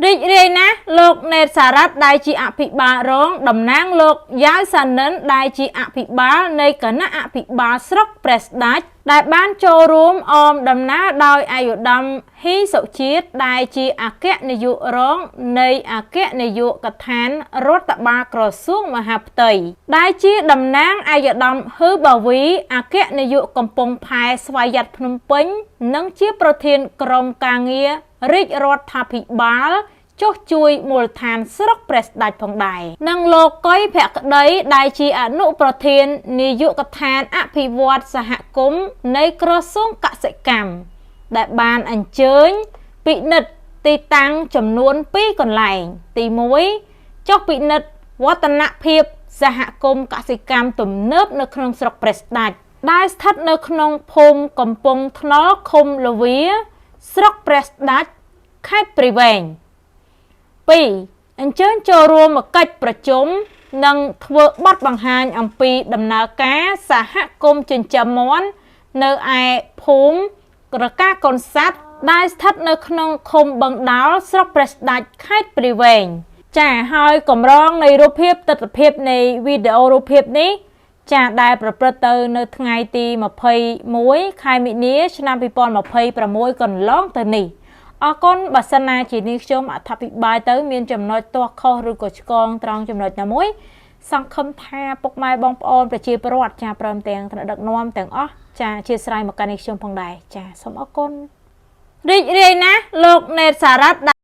រីករាយណាស់លោកណេតសារ៉ាត់ដែលជាអភិបាលរងតំណាងលោកយ៉ាវសានិនដែលជាអភិបាលនៃគណៈអភិបាលស្រុកព្រះស្ដេចដែលបានចូលរួមអមដំណើរដោយអាយុដាមហ៊ីសុជាតិដែលជាអគ្គនាយករងនៃអគ្គនាយកដ្ឋានរដ្ឋបាលក្រសួងមហាផ្ទៃដែលជាតំណាងអាយុដាមហ៊ឺបាវីអគ្គនាយកកំពង់ផែស្វយ័តភ្នំពេញនិងជាប្រធានក្រុមការងាររាជរដ្ឋាភិបាលចុះជួយមូលដ្ឋានស្រុកព្រះស្ដេចផងដែរនិងលោកកុយភក្តីដែលជាអនុប្រធាននាយកដ្ឋានអភិវឌ្ឍសហគមន៍នៃក្រសួងកសិកម្មដែលបានអញ្ជើញពិនិត្យទីតាំងចំនួន2កន្លែងទី1ចុះពិនិត្យវឌ្ឍនភាពសហគមន៍កសិកម្មទំនើបនៅក្នុងស្រុកព្រះស្ដេចដែលស្ថិតនៅក្នុងភូមិកំពង់ថ្នល់ឃុំលវាស្រុកព្រះស្ដេចខេត្តព្រៃវែង2អញ្ជើញចូលរួមកិច្ចប្រជុំនិងធ្វើបទបង្ហាញអំពីដំណើរការសហគមន៍ចិញ្ចឹមមាន់នៅឯភូមិក្រកាកូនសัตว์ដែលស្ថិតនៅក្នុងឃុំបឹងដោលស្រុកព្រះស្ដេចខេត្តព្រៃវែងចាហើយកម្រងនៃរូបភាពទស្សនភាពនៃវីដេអូរូបភាពនេះចាដែលប្រព្រឹត្តទៅនៅថ្ងៃទី21ខែមិនិនាឆ្នាំ2026កន្លងទៅនេះអរគុណបើសិនណាជានាងខ្ញុំអធិប្បាយទៅមានចំណុចទាស់ខុសឬក៏ឆ្គងត្រង់ចំណុចណាមួយសង្ឃឹមថាពុកម៉ែបងប្អូនប្រជាពលរដ្ឋចាព្រមទាំងថ្នាក់ដឹកនាំទាំងអស់ចាអធិស្ឋានមកកាន់នេះខ្ញុំផងដែរចាសូមអរគុណរីករាយណាស់លោកណេតសារ៉ាត់។